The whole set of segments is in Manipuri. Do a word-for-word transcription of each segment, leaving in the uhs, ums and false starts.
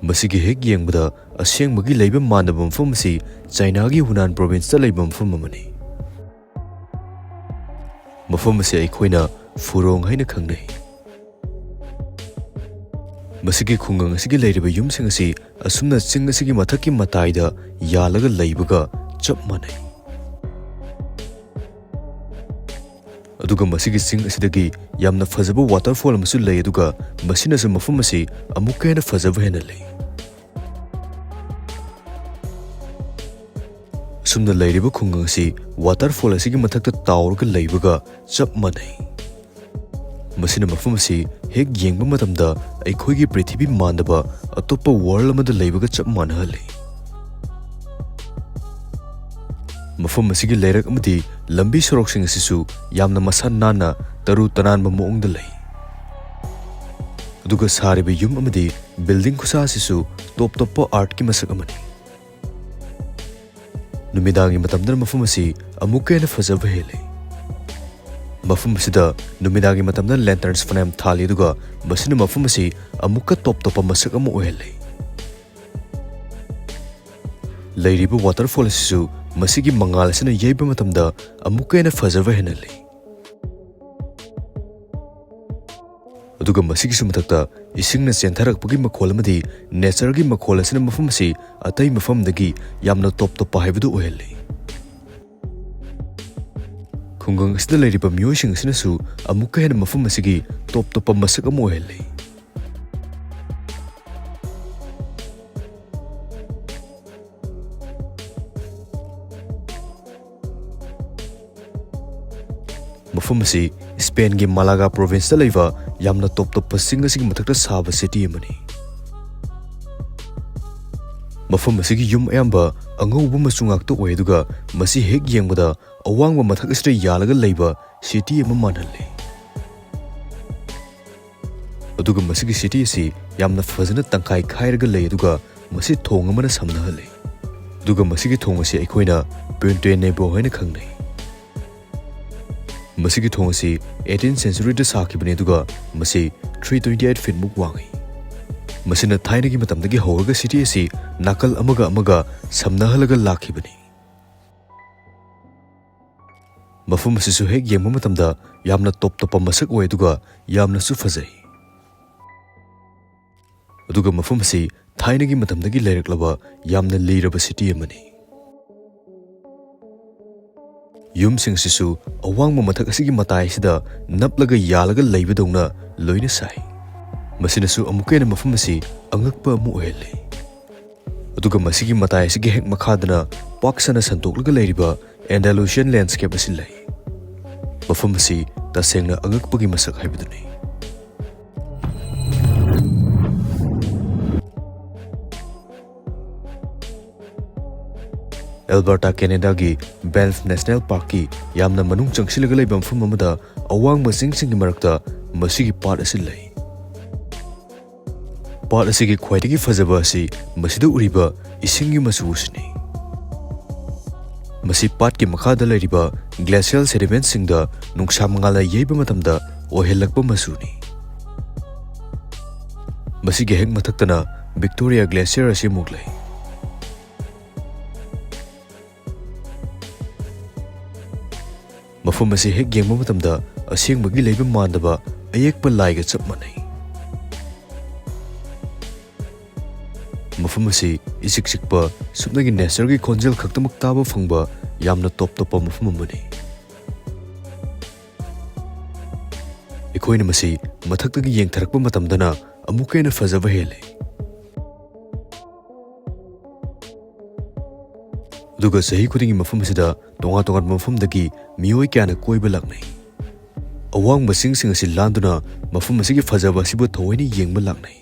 ꯃꯁꯤꯒꯤ ꯍꯦꯛ ꯌꯦꯡꯕꯗ ꯑꯁꯦꯡꯕꯒꯤ ꯂꯩꯕ ꯃꯥꯟꯅꯕ ꯃꯐꯝ ꯑꯁꯤ ꯆꯥꯏꯅꯥꯒꯤ ꯍꯨꯅꯥꯟ ꯄ꯭ꯔꯣꯚꯤꯟꯁꯇ ꯂꯩꯕ ꯃꯐꯝ ꯑꯃꯅꯤ꯫ ꯃꯐꯝ ꯑꯁꯤ ꯑꯩꯈꯣꯏꯅ ꯐꯨꯔꯣꯡ ꯍꯥꯏꯅ ꯈꯪꯅꯩ꯫ ꯃꯁꯤꯒꯤ ꯈꯨꯡꯒꯪ ꯑꯁꯤꯒꯤ ꯂꯩꯔꯤꯕ ꯌꯨꯝꯁꯤꯡ ꯑꯁꯤ ꯑꯁꯨꯝꯅ ꯆꯤꯡ ꯑꯁꯤꯒꯤ ꯃꯊꯛꯀꯤ ꯃꯇꯥꯏꯗ ꯌꯥꯜꯂꯒ ꯂꯩꯕꯒ ꯆꯞ ꯃꯥꯟꯅꯩ꯫ ꯑꯗꯨꯒ ꯃꯁꯤꯒꯤ ꯆꯤꯡ ꯑꯁꯤꯗꯒꯤ ꯌꯥꯝꯅ ꯐꯖꯕ ꯋꯥꯇꯔꯐꯣꯜ ꯑꯃꯁꯨ ꯂꯩ, ꯑꯗꯨꯒ ꯃꯁꯤꯅꯁꯨ ꯃꯐꯝ ꯑꯁꯤ ꯑꯃꯨꯛꯀ ꯍꯦꯟꯅ ꯐꯖꯕ ꯍꯦꯟꯍꯜꯂꯤ꯫ ꯑꯁꯨꯝꯅ ꯂꯩꯔꯤꯕ ꯈꯨꯡꯒꯪ ꯑꯁꯤ ꯋꯥꯇꯔꯐꯣꯜ ꯑꯁꯤꯒꯤ ꯃꯊꯛꯇ ꯇꯥꯎꯔꯒ ꯂꯩꯕꯒ ꯆꯞ ꯃꯥꯟꯅꯩ꯫ ꯃꯁꯤꯅ ꯃꯐꯝ ꯑꯁꯤ ꯍꯦꯛ ꯌꯦꯡꯕ ꯃꯇꯝꯗ ꯑꯩꯈꯣꯏꯒꯤ ꯄ꯭ꯔꯤꯊꯤꯕꯤ ꯃꯥꯟꯗꯕ ꯑꯇꯣꯞꯄ ꯋꯥꯔꯜ ꯑꯃꯗ ꯂꯩꯕꯒ ꯆꯞ ꯃꯥꯟꯅꯍꯜꯂꯤ꯫ ꯃꯐꯝ ꯑꯁꯤꯒꯤ ꯂꯩꯔꯛ ꯑꯃꯗꯤ ꯂꯝꯕꯤ ꯁꯣꯔꯣꯛꯁꯤꯡ ꯑꯁꯤꯁꯨ ꯌꯥꯝꯅ ꯃꯁꯥ ꯅꯥꯟꯅ ꯇꯔꯨ ꯇꯅꯥꯟꯕ ꯃꯑꯣꯡꯗ ꯂꯩ꯫ ꯑꯗꯨꯒ ꯁꯥꯔꯤꯕ ꯌꯨꯝ ꯑꯃꯗꯤ ꯕꯤꯜꯗꯤꯡ ꯈꯨꯁꯥ ꯑꯁꯤꯁꯨ ꯇꯣꯞ ꯇꯣꯞꯄ ꯑꯥꯔꯠꯀꯤ ꯃꯁꯛ ꯑꯃꯅꯤ꯫ ꯅꯨꯃꯤꯗꯥꯡꯒꯤ ꯃꯇꯝꯗꯅ ꯃꯐꯝ ꯑꯁꯤ ꯑꯃꯨꯛꯀ ꯍꯦꯟꯅ ꯐꯖꯕ ꯍꯦꯜꯂꯤ꯫ ꯃꯐꯝ ꯑꯁꯤꯗ ꯅꯨꯃꯤꯗꯥꯡꯒꯤ ꯃꯇꯝꯗ ꯂꯦꯟꯇꯔꯟꯁ ꯐꯅꯌꯥꯝ ꯊꯥꯜꯂꯤ, ꯑꯗꯨꯒ ꯃꯁꯤꯅ ꯃꯐꯝ ꯑꯁꯤ ꯑꯃꯨꯛꯀ ꯇꯣꯞ ꯇꯣꯞꯄ ꯃꯁꯛ ꯑꯃ ꯑꯣꯏꯍꯜꯂꯤ꯫ ꯂꯩꯔꯤꯕ ꯋꯥꯇꯔꯐꯣꯜ ꯑꯁꯤꯁꯨ ꯃꯁꯤꯒꯤ ꯃꯉꯥꯜ ꯑꯁꯤꯅ ꯌꯩꯕ ꯃꯇꯝꯗ ꯑꯃꯨꯛꯀ ꯍꯦꯟꯅ ꯐꯖꯕ ꯍꯦꯟꯍꯜꯂꯤ꯫ ꯑꯗꯨꯒ ꯃꯁꯤꯒꯤꯁꯨ ꯃꯊꯛꯇ ꯏꯁꯤꯡꯅ ꯆꯦꯟꯊꯔꯛꯄꯒꯤ ꯃꯈꯣꯜ ꯑꯃꯗꯤ ꯅꯦꯆꯔꯒꯤ ꯃꯈꯣꯜ ꯑꯁꯤꯅ ꯃꯐꯝ ꯑꯁꯤ ꯑꯇꯩ ꯃꯐꯝꯗꯒꯤ ꯌꯥꯝꯅ ꯇꯣꯞ ꯇꯣꯞꯄ ꯍꯥꯏꯕꯗꯨ ꯑꯣꯏꯍꯜꯂꯤ꯫ ꯈꯨꯡꯒꯪ ꯑꯁꯤꯗ ꯂꯩꯔꯤꯕ ꯃꯤꯑꯣꯏꯁꯤꯡ ꯑꯁꯤꯅꯁꯨ ꯑꯃꯨꯛꯀ ꯍꯦꯟꯅ ꯃꯐꯝ ꯑꯁꯤꯒꯤ ꯇꯣꯞ ꯇꯣꯞꯄ ꯃꯁꯛ ꯑꯃ ꯑꯣꯏꯍꯜꯂꯤ꯫ ꯃꯐꯝ ꯑꯁꯤ ꯁ꯭ꯄꯦꯟꯒꯤ ꯃꯥꯂꯥꯒꯥ ꯄ꯭ꯔꯣꯚꯤꯟꯁꯇ ꯂꯩꯕ ꯌꯥꯝꯅ ꯇꯣꯞ ꯇꯣꯞꯄ ꯆꯤꯡ ꯑꯁꯤꯒꯤ ꯃꯊꯛꯇ ꯁꯥꯕ ꯁꯤꯇꯤ ꯑꯃꯅꯤ꯫ ꯃꯐꯝ ꯑꯁꯤꯒꯤ ꯌꯨꯝ ꯑꯌꯥꯝꯕ ꯑꯉꯧꯕ ꯃꯆꯨ ꯉꯥꯛꯇ ꯑꯣꯏ, ꯑꯗꯨꯒ ꯃꯁꯤ ꯍꯦꯛ ꯌꯦꯡꯕꯗ ꯑꯋꯥꯡꯕ ꯃꯊꯛ ꯑꯁꯤꯗ ꯌꯥꯜꯂꯒ ꯂꯩꯕ ꯁꯤꯇꯤ ꯑꯃ ꯃꯥꯟꯍꯜꯂꯤ꯫ ꯑꯗꯨꯒ ꯃꯁꯤꯒꯤ ꯁꯤꯇꯤ ꯑꯁꯤ ꯌꯥꯝꯅ ꯐꯖꯅ ꯇꯪꯈꯥꯏ ꯈꯥꯏꯔꯒ ꯂꯩ, ꯑꯗꯨꯒ ꯃꯁꯤ ꯊꯣꯡ ꯑꯃꯅ ꯁꯝꯅꯍꯜꯂꯤ꯫ ꯑꯗꯨꯒ ꯃꯁꯤꯒꯤ ꯊꯣꯡ ꯑꯁꯤ ꯑꯩꯈꯣꯏꯅ ꯄꯨꯏꯟꯇꯦ ꯅꯦꯕꯣ ꯍꯥꯏꯅ ꯈꯪꯅꯩ꯫ ꯃꯁꯤꯒꯤ ꯊꯣꯡ ꯑꯁꯤ eighteenth centuryꯗ ꯁꯥꯈꯤꯕꯅꯤ, ꯑꯗꯨꯒ ꯃꯁꯤ three twenty eight feetꯃꯨꯛ ꯋꯥꯡꯏ꯫ ꯃꯁꯤꯅ ꯊꯥꯏꯅꯒꯤ ꯃꯇꯝꯗꯒꯤ ꯍꯧꯔꯒ ꯁꯤꯇꯤ ꯑꯁꯤ ꯅꯥꯀꯜ ꯑꯃꯒ ꯑꯃꯒ ꯁꯝꯅꯍꯜꯂꯒ ꯂꯥꯛꯈꯤꯕꯅꯤ꯫ ꯃꯐꯝ ꯑꯁꯤꯁꯨ ꯍꯦꯛ ꯌꯦꯡꯕ ꯃꯇꯝꯗ ꯌꯥꯝꯅ ꯇꯣꯞ ꯇꯣꯞꯄ ꯃꯁꯛ ꯑꯣꯏ, ꯑꯗꯨꯒ ꯌꯥꯝꯅꯁꯨ ꯐꯖꯩ꯫ ꯑꯗꯨꯒ ꯃꯐꯝ ꯑꯁꯤ ꯊꯥꯏꯅꯒꯤ ꯃꯇꯝꯗꯒꯤ ꯂꯩꯔꯛꯂꯕ ꯌꯥꯝꯅ ꯂꯤꯔꯕ ꯁꯤꯇꯤ ꯑꯃꯅꯤ꯫ ꯌꯨꯝꯁꯤꯡꯁꯤꯁꯨ ꯑꯋꯥꯡꯕ ꯃꯊꯛ ꯑꯁꯤꯒꯤ ꯃꯇꯥꯏ ꯑꯁꯤꯗ ꯅꯞꯂꯒ ꯌꯥꯜꯂꯒ ꯂꯩꯕꯗꯧꯅ ꯂꯣꯏꯅ ꯁꯥꯏ꯫ ꯃꯁꯤꯅꯁꯨ ꯑꯃꯨꯛꯀ ꯍꯦꯟꯅ ꯃꯐꯝ ꯑꯁꯤ ꯑꯉꯛꯄ ꯑꯃ ꯑꯣꯏꯍꯜꯂꯤ꯫ ꯑꯗꯨꯒ ꯃꯁꯤꯒꯤ ꯃꯇꯥꯏ ꯑꯁꯤꯒꯤ ꯍꯦꯛ ꯃꯈꯥꯗꯅ ꯄꯥꯛ ꯁꯟꯅ ꯁꯟꯗꯣꯛꯂꯒ ꯂꯩꯔꯤꯕ Andalusian landscape ꯑꯁꯤ ꯂꯩ꯫ ꯃꯐꯝ ꯑꯁꯤ ꯇꯁꯦꯡꯅ ꯑꯉꯛꯄꯒꯤ ꯃꯁꯛ ꯍꯥꯏꯕꯗꯨꯅꯤ꯫ ꯑꯦꯜꯕꯔꯇꯥ, ꯀꯦꯅꯦꯗꯥꯒꯤ ꯕꯦꯟꯐ ꯅꯦꯁꯅꯦꯜ ꯄꯥꯔꯛꯀꯤ ꯌꯥꯝꯅ ꯃꯅꯨꯡ ꯆꯪꯁꯤꯜꯂꯒ ꯂꯩꯕ ꯃꯐꯝ ꯑꯃꯗ ꯑꯋꯥꯡꯕ ꯆꯤꯡꯁꯤꯡꯒꯤ ꯃꯔꯛꯇ ꯃꯁꯤꯒꯤ ꯄꯥꯠ ꯑꯁꯤ ꯂꯩ꯫ ꯄꯥꯠ ꯑꯁꯤꯒꯤ ꯈ꯭ꯋꯥꯏꯗꯒꯤ ꯐꯖꯕ ꯑꯁꯤ ꯃꯁꯤꯗ ꯎꯔꯤꯕ ꯏꯁꯤꯡꯒꯤ ꯃꯆꯨ ꯑꯁꯤꯅꯤ꯫ ꯃꯁꯤ ꯄꯥꯠꯀꯤ ꯃꯈꯥꯗ ꯂꯩꯔꯤꯕ glacial sedimentꯁꯤꯡꯗ ꯅꯨꯡꯁꯥ ꯃꯉꯥꯜꯅ ꯌꯩꯕ ꯃꯇꯝꯗ ꯑꯣꯏꯍꯜꯂꯛꯄ ꯃꯆꯨꯅꯤ꯫ ꯃꯁꯤꯒꯤ ꯍꯦꯛ ꯃꯊꯛꯇꯅ Victoria Glacier ꯑꯁꯤ ꯑꯃꯨꯛ ꯂꯩ꯫ ꯃꯐꯝ ꯑꯁꯤ ꯍꯦꯛ ꯌꯦꯡꯕ ꯃꯇꯝꯗ ꯑꯁꯦꯡꯕꯒꯤ ꯂꯩꯕ ꯃꯥꯟꯗꯕ ꯑꯌꯦꯛꯄ ꯂꯥꯏꯒ ꯆꯞ ꯃꯥꯟꯅꯩ꯫ ꯃꯐꯝ ꯑꯁꯤ ꯏꯆꯤꯛ ꯆꯤꯛꯄ, ꯁꯨꯞꯅꯒꯤ natureꯒꯤ ꯈꯣꯟꯖꯦꯜ ꯈꯛꯇꯃꯛ ꯇꯥꯕ ꯐꯪꯕ ꯌꯥꯝꯅ ꯇꯣꯞ ꯇꯣꯞꯄ ꯃꯐꯝ ꯑꯃꯅꯤ꯫ ꯑꯩꯈꯣꯏꯅ ꯃꯁꯤ ꯃꯊꯛꯇꯒꯤ ꯌꯦꯡꯊꯔꯛꯄ ꯃꯇꯝꯗꯅ ꯑꯃꯨꯛꯀ ꯍꯦꯟꯅ ꯐꯖꯕ ꯍꯦꯜꯂꯤ꯫ ꯑꯗꯨꯒ ꯆꯍꯤ ꯈꯨꯗꯤꯡꯒꯤ ꯃꯐꯝ ꯑꯁꯤꯗ ꯇꯣꯉꯥꯟ ꯇꯣꯉꯥꯟꯕ ꯃꯐꯝꯗꯒꯤ ꯃꯤꯑꯣꯏ ꯀꯌꯥꯅ ꯀꯣꯏꯕ ꯂꯥꯛꯅꯩ꯫ ꯑꯋꯥꯡꯕ ꯆꯤꯡꯁꯤꯡ ꯑꯁꯤ ꯂꯥꯟꯗꯨꯅ ꯃꯐꯝ ꯑꯁꯤꯒꯤ ꯐꯖꯕ ꯑꯁꯤꯕꯨ ꯊꯑꯣꯏꯅ ꯌꯦꯡꯕ ꯂꯥꯛꯅꯩ꯫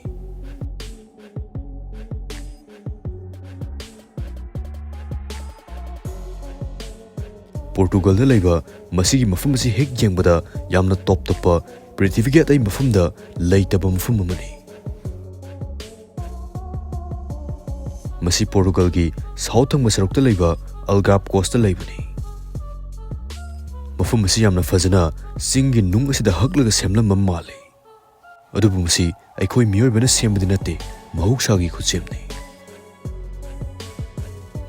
ꯄꯣꯔꯇꯨꯒꯜꯗ ꯂꯩꯕ ꯃꯁꯤꯒꯤ ꯃꯐꯝ ꯑꯁꯤ ꯍꯦꯛ ꯌꯦꯡꯕꯗ ꯌꯥꯝꯅ ꯇꯣꯞ ꯇꯣꯞꯄ, ꯄ꯭ꯔꯤꯊꯤꯕꯤꯒꯤ ꯑꯇꯩ ꯃꯐꯝꯗ ꯂꯩꯇꯕ ꯃꯐꯝ ꯑꯃꯅꯤ꯫ ꯃꯁꯤ ꯄꯣꯔꯇꯨꯒꯜꯒꯤ south ꯊꯪꯕ ꯁꯔꯨꯛꯇ ꯂꯩꯕ Algarve coastꯇ ꯂꯩꯕꯅꯤ꯫ ꯃꯐꯝ ꯑꯁꯤ ꯌꯥꯝꯅ ꯐꯖꯅ ꯆꯤꯡꯒꯤ ꯅꯨꯡ ꯑꯁꯤꯗ ꯍꯛꯂꯒ ꯁꯦꯝꯂꯝꯕ ꯃꯥꯜꯂꯤ꯫ ꯑꯗꯨꯕꯨ ꯃꯁꯤ ꯑꯩꯈꯣꯏ ꯃꯤꯑꯣꯏꯕꯅ ꯁꯦꯝꯕꯗꯤ ꯅꯠꯇꯦ, ꯃꯍꯧꯁꯥꯒꯤ ꯈꯨꯠꯁꯦꯝꯅꯤ꯫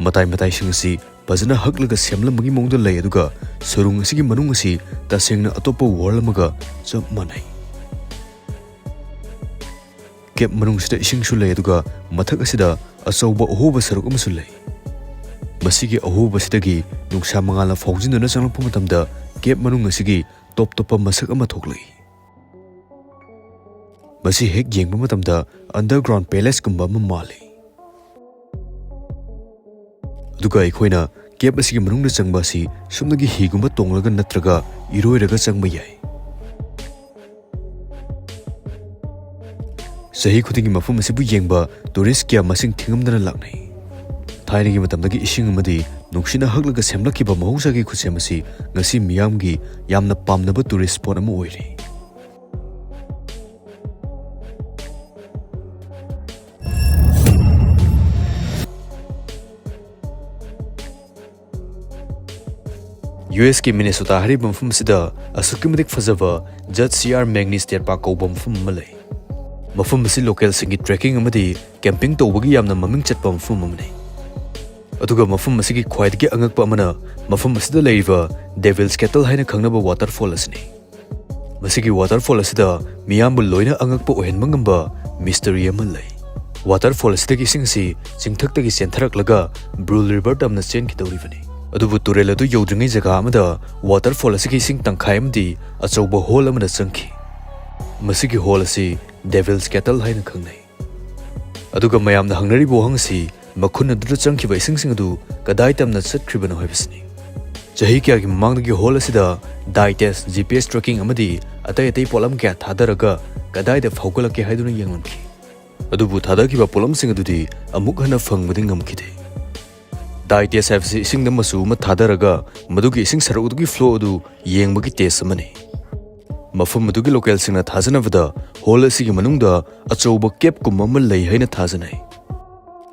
ꯃꯇꯥꯏ ꯃꯇꯥꯏꯁꯤꯡ ꯑꯁꯤ ꯐꯖꯅ ꯍꯛꯂꯒ ꯁꯦꯝꯂꯝꯕꯒꯤ ꯃꯑꯣꯡꯗ ꯂꯩ, ꯑꯗꯨꯒ ꯁꯨꯔꯨꯡ ꯑꯁꯤꯒꯤ ꯃꯅꯨꯡ ꯑꯁꯤ ꯇꯁꯦꯡꯅ ꯑꯇꯣꯞꯄ ꯋꯥꯔꯜ ꯑꯃꯒ ꯆꯞ ꯃꯥꯟꯅꯩ꯫ ꯀꯦꯞ ꯃꯅꯨꯡꯁꯤꯗ ꯏꯁꯤꯡꯁꯨ ꯂꯩ, ꯑꯗꯨꯒ ꯃꯊꯛ ꯑꯁꯤꯗ ꯑꯆꯧꯕ ꯑꯍꯣꯕ ꯁꯔꯨꯛ ꯑꯃꯁꯨ ꯂꯩ꯫ ꯃꯁꯤꯒꯤ ꯑꯍꯣꯕꯁꯤꯗꯒꯤ ꯅꯨꯡꯁꯥ ꯃꯉꯥꯜꯅ ꯐꯥꯎꯖꯤꯟꯗꯨꯅ ꯆꯪꯂꯛꯄ ꯃꯇꯝꯗ ꯀꯦꯞ ꯃꯅꯨꯡ ꯑꯁꯤꯒꯤ ꯇꯣꯞ ꯇꯣꯞꯄ ꯃꯁꯛ ꯑꯃ ꯊꯣꯛꯂꯛꯏ꯫ ꯃꯁꯤ ꯍꯦꯛ ꯌꯦꯡꯕ ꯃꯇꯝꯗ underground palace ꯀꯨꯝꯕ ꯑꯃ ꯃꯥꯜꯂꯤ꯫ ꯑꯗꯨꯒ ꯑꯩꯈꯣꯏꯅ ꯀꯦꯞ ꯑꯁꯤꯒꯤ ꯃꯅꯨꯡꯗ ꯆꯪꯕ ꯑꯁꯤ ꯁꯨꯞꯅꯒꯤ ꯍꯤꯒꯨꯝꯕ ꯇꯣꯡꯂꯒ ꯅꯠꯇ꯭ꯔꯒ ꯏꯔꯣꯏꯔꯒ ꯆꯪꯕ ꯌꯥꯏ꯫ ꯆꯍꯤ ꯈꯨꯗꯤꯡꯒꯤ ꯃꯐꯝ ꯑꯁꯤꯕꯨ ꯌꯦꯡꯕ ꯇꯨꯔꯤꯁ ꯀꯌꯥ ꯃꯁꯤꯡ ꯊꯤꯉꯝꯗꯅ ꯂꯥꯛꯅꯩ꯫ ꯊꯥꯏꯅꯒꯤ ꯃꯇꯝꯗꯒꯤ ꯏꯁꯤꯡ ꯑꯃꯗꯤ ꯅꯨꯡꯁꯤꯠꯅ ꯍꯛꯂꯒ ꯁꯦꯝꯂꯛꯈꯤꯕ ꯃꯍꯧꯁꯥꯒꯤ ꯈꯨꯠꯁꯦꯝ ꯑꯁꯤ ꯉꯁꯤ ꯃꯤꯌꯥꯝꯒꯤ ꯌꯥꯝꯅ ꯄꯥꯝꯅꯕ ꯇꯨꯔꯤꯁ ꯁ꯭ꯄꯣꯠ ꯑꯃ ꯑꯣꯏꯔꯦ꯫ ꯌꯨ ꯑꯦꯁꯀꯤ ꯃꯤꯅꯦꯁꯣꯇꯥ ꯍꯥꯏꯔꯤꯕ ꯃꯐꯝ ꯑꯁꯤꯗ ꯑꯁꯨꯛꯀꯤ ꯃꯇꯤꯛ ꯐꯖꯕ ꯖꯗ ꯁꯤ ꯑꯥꯔ ꯃꯦꯒꯅꯤ ꯁ꯭ꯇꯦꯠ ꯄꯥꯔꯛ ꯀꯧꯕ ꯃꯐꯝ ꯑꯃ ꯂꯩ꯫ ꯃꯐꯝ ꯑꯁꯤ ꯂꯣꯀꯦꯜꯁꯤꯡꯒꯤ ꯇ꯭ꯔꯦꯀꯤꯡ ꯑꯃꯗꯤ ꯀꯦꯝꯄꯤꯡ ꯇꯧꯕꯒꯤ ꯌꯥꯝꯅ ꯃꯃꯤꯡ ꯆꯠꯄ ꯃꯐꯝ ꯑꯃꯅꯤ꯫ ꯑꯗꯨꯒ ꯃꯐꯝ ꯑꯁꯤꯒꯤ ꯈ꯭ꯋꯥꯏꯗꯒꯤ ꯑꯉꯛꯄ ꯑꯃꯅ ꯃꯐꯝ ꯑꯁꯤꯗ ꯂꯩꯔꯤꯕ ꯗꯦꯚꯤꯜꯁ ꯀꯦꯇꯜ ꯍꯥꯏꯅ ꯈꯪꯅꯕ ꯋꯥꯇꯔꯐꯣꯜ ꯑꯁꯤꯅꯤ꯫ ꯃꯁꯤꯒꯤ ꯋꯥꯇꯔꯐꯣꯜ ꯑꯁꯤꯗ ꯃꯤꯌꯥꯝꯕꯨ ꯂꯣꯏꯅ ꯑꯉꯛꯄ ꯑꯣꯏꯍꯟꯕ ꯉꯝꯕ ꯃꯤꯁꯇꯔꯤ ꯑꯃ ꯂꯩ꯫ ꯋꯥꯇꯔꯐꯣꯜ ꯑꯁꯤꯗꯒꯤ ꯏꯁꯤꯡ ꯑꯁꯤ ꯆꯤꯡꯊꯛꯇꯒꯤ ꯆꯦꯟꯊꯔꯛꯂꯒ ꯕ꯭ꯔꯨꯜ ꯔꯤꯚꯔ ꯇꯝꯅ ꯆꯦꯟꯈꯤꯗꯧꯔꯤꯕꯅꯤ꯫ ꯑꯗꯨꯕꯨ ꯇꯨꯔꯦꯜ ꯑꯗꯨ ꯌꯧꯗ꯭ꯔꯤꯉꯩ ꯖꯒꯥ ꯑꯃꯗ ꯋꯥꯇꯔꯐꯣꯜ ꯑꯁꯤꯒꯤ ꯏꯁꯤꯡ ꯇꯪꯈꯥꯏ ꯑꯃꯗꯤ ꯑꯆꯧꯕ ꯍꯣꯜ ꯑꯃꯅ ꯆꯪꯈꯤ꯫ ꯃꯁꯤꯒꯤ ꯍꯣꯜ ꯑꯁꯤ ꯗꯦꯚꯤꯜꯁ ꯀꯦꯇꯜ ꯍꯥꯏꯅ ꯈꯪꯅꯩ꯫ ꯑꯗꯨꯒ ꯃꯌꯥꯝꯅ ꯍꯪꯅꯔꯤꯕ ꯋꯥꯍꯪ ꯑꯁꯤ, ꯃꯈꯨꯟ ꯑꯗꯨꯗ ꯆꯪꯈꯤꯕ ꯏꯁꯤꯡꯁꯤꯡ ꯑꯗꯨ ꯀꯗꯥꯏ ꯇꯝꯅ ꯆꯠꯈ꯭ꯔꯤꯕꯅꯣ ꯍꯥꯏꯕꯁꯤꯅꯤ꯫ ꯆꯍꯤ ꯀꯌꯥꯒꯤ ꯃꯃꯥꯡꯗꯒꯤ ꯍꯣꯜ ꯑꯁꯤꯗ ꯗꯥꯏ ꯇꯦꯁ, ꯖꯤ ꯄꯤ ꯑꯦꯁ ꯇ꯭ꯔꯦꯀꯤꯡ ꯑꯃꯗꯤ ꯑꯇꯩ ꯑꯇꯩ ꯄꯣꯠꯂꯝ ꯀꯌꯥ ꯊꯥꯗꯔꯒ ꯀꯗꯥꯏꯗ ꯐꯥꯎꯒꯠꯂꯛꯀꯦ ꯍꯥꯏꯗꯨꯅ ꯌꯦꯡꯂꯝꯈꯤ꯫ ꯑꯗꯨꯕꯨ ꯊꯥꯗꯈꯤꯕ ꯄꯣꯠꯂꯝꯁꯤꯡ ꯑꯗꯨꯗꯤ ꯑꯃꯨꯛ ꯍꯟꯅ ꯐꯪꯕꯗꯤ ꯉꯝꯈꯤꯗꯦ꯫ ꯗꯥꯏ ꯇꯦꯁ ꯍꯥꯏꯕꯁꯤ ꯏꯁꯤꯡꯗ ꯃꯆꯨ ꯑꯃ ꯊꯥꯗꯔꯒ ꯃꯗꯨꯒꯤ ꯏꯁꯤꯡ ꯁꯔꯨꯛ ꯑꯗꯨꯒꯤ ꯐ꯭ꯂꯣ ꯑꯗꯨ ꯌꯦꯡꯕꯒꯤ ꯇꯦꯁ ꯑꯃꯅꯤ꯫ ꯃꯐꯝ ꯑꯗꯨꯒꯤ ꯂꯣꯀꯦꯜꯁꯤꯡꯅ ꯊꯥꯖꯅꯕꯗ ꯍꯣꯜ ꯑꯁꯤꯒꯤ ꯃꯅꯨꯡꯗ ꯑꯆꯧꯕ ꯀꯦꯞꯀꯨꯝꯕ ꯑꯃ ꯂꯩ ꯍꯥꯏꯅ ꯊꯥꯖꯅꯩ꯫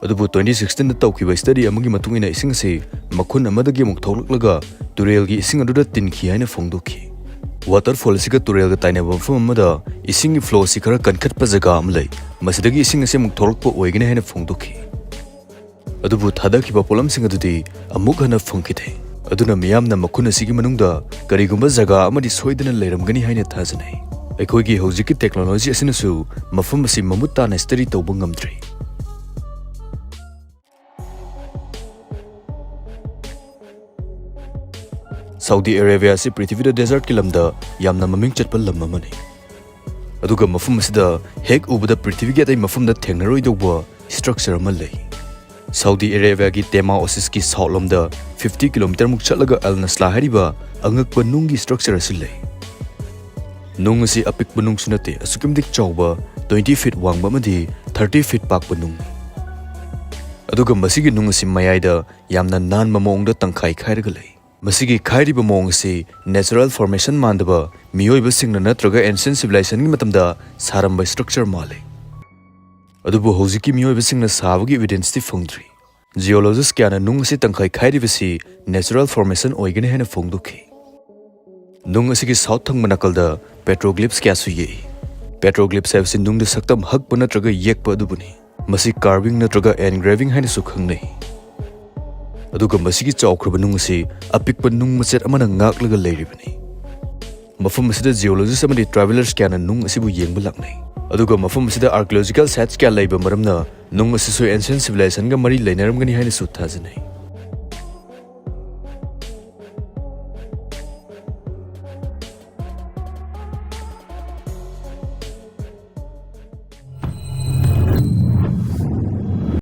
ꯑꯗꯨꯕꯨ ꯇ꯭ꯋꯦꯟꯇꯤ ꯁꯤꯛꯁꯇꯤꯟꯗ ꯇꯧꯈꯤꯕ ꯁ꯭ꯇꯗꯤ ꯑꯃꯒꯤ ꯃꯇꯨꯡ ꯏꯟꯅ ꯏꯁꯤꯡ ꯑꯁꯤ ꯃꯈꯨꯟ ꯑꯃꯗꯒꯤ ꯑꯃꯨꯛ ꯊꯣꯛꯂꯛꯂꯒ ꯇꯨꯔꯦꯜꯒꯤ ꯏꯁꯤꯡ ꯑꯗꯨꯗ ꯇꯤꯟꯈꯤ ꯍꯥꯏꯅ ꯐꯣꯡꯗꯣꯛꯈꯤ꯫ Waterfall ꯑꯁꯤꯒ ꯇꯨꯔꯦꯜꯒ ꯇꯥꯏꯅꯕ ꯃꯐꯝ ꯑꯃꯗ ꯏꯁꯤꯡꯒꯤ flow ꯑꯁꯤ ꯈꯔ ꯀꯟꯈꯠꯄ ꯖꯒꯥ ꯑꯃ ꯂꯩ꯫ ꯃꯁꯤꯗꯒꯤ ꯏꯁꯤꯡ ꯑꯁꯤ ꯑꯃꯨꯛ ꯊꯣꯛꯂꯛꯄ ꯑꯣꯏꯒꯅꯤ ꯍꯥꯏꯅ ꯐꯣꯡꯗꯣꯛꯈꯤ꯫ ꯑꯗꯨꯕꯨ ꯊꯥꯗꯈꯤꯕ ꯄꯣꯠꯂꯝꯁꯤꯡ ꯑꯗꯨꯗꯤ ꯑꯃꯨꯛ ꯍꯟꯅ ꯐꯪꯈꯤꯗꯦ꯫ ꯑꯗꯨꯅ ꯃꯤꯌꯥꯝꯅ ꯃꯈꯨꯟ ꯑꯁꯤꯒꯤ ꯃꯅꯨꯡꯗ ꯀꯔꯤꯒꯨꯝꯕ ꯖꯒꯥ ꯑꯃꯗꯤ ꯁꯣꯏꯗꯅ ꯂꯩꯔꯝꯒꯅꯤ ꯍꯥꯏꯅ ꯊꯥꯖꯅꯩ꯫ ꯑꯩꯈꯣꯏꯒꯤ ꯍꯧꯖꯤꯛꯀꯤ technology ꯑꯁꯤꯅꯁꯨ ꯃꯐꯝ ꯑꯁꯤ ꯃꯃꯨꯠ ꯇꯥꯅ study ꯇꯧꯕ ꯉꯝꯗ꯭ꯔꯤ꯫ ꯁꯥꯎꯗꯤ ꯑꯔꯦꯕꯤꯌꯥ ꯑꯁꯤ ꯄ꯭ꯔꯤꯊꯤꯕꯤꯗ desertꯀꯤ ꯂꯝꯗ ꯌꯥꯝꯅ ꯃꯃꯤꯡ ꯆꯠꯄ ꯂꯝ ꯑꯃꯅꯤ꯫ ꯑꯗꯨꯒ ꯃꯐꯝ ꯑꯁꯤꯗ ꯍꯦꯛ ꯎꯕꯗ ꯄ꯭ꯔꯤꯊꯤꯕꯤꯒꯤ ꯑꯇꯩ ꯃꯐꯝꯗ ꯊꯦꯡꯅꯔꯣꯏꯗꯧꯕ structure ꯑꯃ ꯂꯩ꯫ ꯁꯥꯎꯗꯤ ꯑꯔꯦꯕꯤꯌꯥꯒꯤ ꯇꯦꯃꯥ ꯑꯣꯁꯤꯁꯀꯤ south ꯂꯣꯝꯗ fifty kilometre ꯃꯨꯛ ꯆꯠꯂꯒ ꯑꯜ ꯅꯁꯂꯥ ꯍꯥꯏꯔꯤꯕ ꯑꯉꯛꯄ ꯅꯨꯡꯒꯤ structure ꯑꯁꯤ ꯂꯩ꯫ ꯅꯨꯡ ꯑꯁꯤ ꯑꯄꯤꯛꯄ ꯅꯨꯡꯁꯨ ꯅꯠꯇꯦ, ꯑꯁꯨꯛꯀꯤ ꯃꯇꯤꯛ ꯆꯥꯎꯕ twenty feet ꯋꯥꯡꯕ ꯑꯃꯗꯤ thirty feet ꯄꯥꯛꯄ ꯅꯨꯡ꯫ ꯑꯗꯨꯒ ꯃꯁꯤꯒꯤ ꯅꯨꯡ ꯑꯁꯤ ꯃꯌꯥꯏꯗ ꯌꯥꯝꯅ ꯅꯥꯟꯕ ꯃꯑꯣꯡꯗ ꯇꯪꯈꯥꯏ ꯈꯥꯏꯔꯒ ꯂꯩ꯫ ꯃꯁꯤꯒꯤ ꯈꯥꯏꯔꯤꯕ ꯃꯑꯣꯡ ꯑꯁꯤ natural formation ꯃꯥꯟꯗꯕ, ꯃꯤꯑꯣꯏꯕꯁꯤꯡꯅ ꯅꯠꯇ꯭ꯔꯒ ancient civilizationꯒꯤ ꯃꯇꯝꯗ ꯁꯥꯔꯝꯕ structure ꯃꯥꯜꯂꯤ꯫ ꯑꯗꯨꯕꯨ ꯍꯧꯖꯤꯛꯀꯤ ꯃꯤꯑꯣꯏꯕꯁꯤꯡꯅ ꯁꯥꯕꯒꯤ evidenceꯇꯤ ꯐꯪꯗ꯭ꯔꯤ꯫ Geologist ꯀꯌꯥꯅ ꯅꯨꯡ ꯑꯁꯤ ꯇꯪꯈꯥꯏ ꯈꯥꯏꯔꯤꯕꯁꯤ natural formation ꯑꯣꯏꯒꯅꯤ ꯍꯥꯏꯅ ꯐꯣꯡꯗꯣꯛꯈꯤ꯫ ꯅꯨꯡ ꯑꯁꯤꯒꯤ south ꯊꯪꯕ ꯅꯥꯀꯜꯗ petroglyphs ꯀꯌꯥꯁꯨ ꯌꯦꯛꯏ꯫ Petroglyphs ꯍꯥꯏꯕꯁꯤ ꯅꯨꯡꯗ ꯁꯛꯇꯝ ꯍꯛꯄ ꯅꯠꯇ꯭ꯔꯒ ꯌꯦꯛꯄ ꯑꯗꯨꯕꯨꯅꯤ꯫ ꯃꯁꯤ carving ꯅꯠꯇ꯭ꯔꯒ engraving ꯍꯥꯏꯅꯁꯨ ꯈꯪꯅꯩ꯫ ꯑꯗꯨꯒ ꯃꯁꯤꯒꯤ ꯆꯥꯎꯈ꯭ꯔꯕ ꯅꯨꯡ ꯑꯁꯤ ꯑꯄꯤꯛꯄ ꯅꯨꯡ ꯃꯆꯦꯠ ꯑꯃꯅ ꯉꯥꯛꯂꯒ ꯂꯩꯔꯤꯕꯅꯤ꯫ ꯃꯐꯝ ꯑꯁꯤꯗ geologist ꯑꯃꯗꯤ travelers ꯀꯌꯥꯅ ꯅꯨꯡ ꯑꯁꯤꯕꯨ ꯌꯦꯡꯕ ꯂꯥꯛꯅꯩ꯫ ꯑꯗꯨꯒ ꯃꯐꯝ ꯑꯁꯤꯗ archaeological sites ꯀꯌꯥ ꯂꯩꯕ ꯃꯔꯝꯅ ꯅꯨꯡ ꯑꯁꯤꯁꯨ ancient civilizationꯒ ꯃꯔꯤ ꯂꯩꯅꯔꯝꯒꯅꯤ ꯍꯥꯏꯅꯁꯨ ꯊꯥꯖꯅꯩ꯫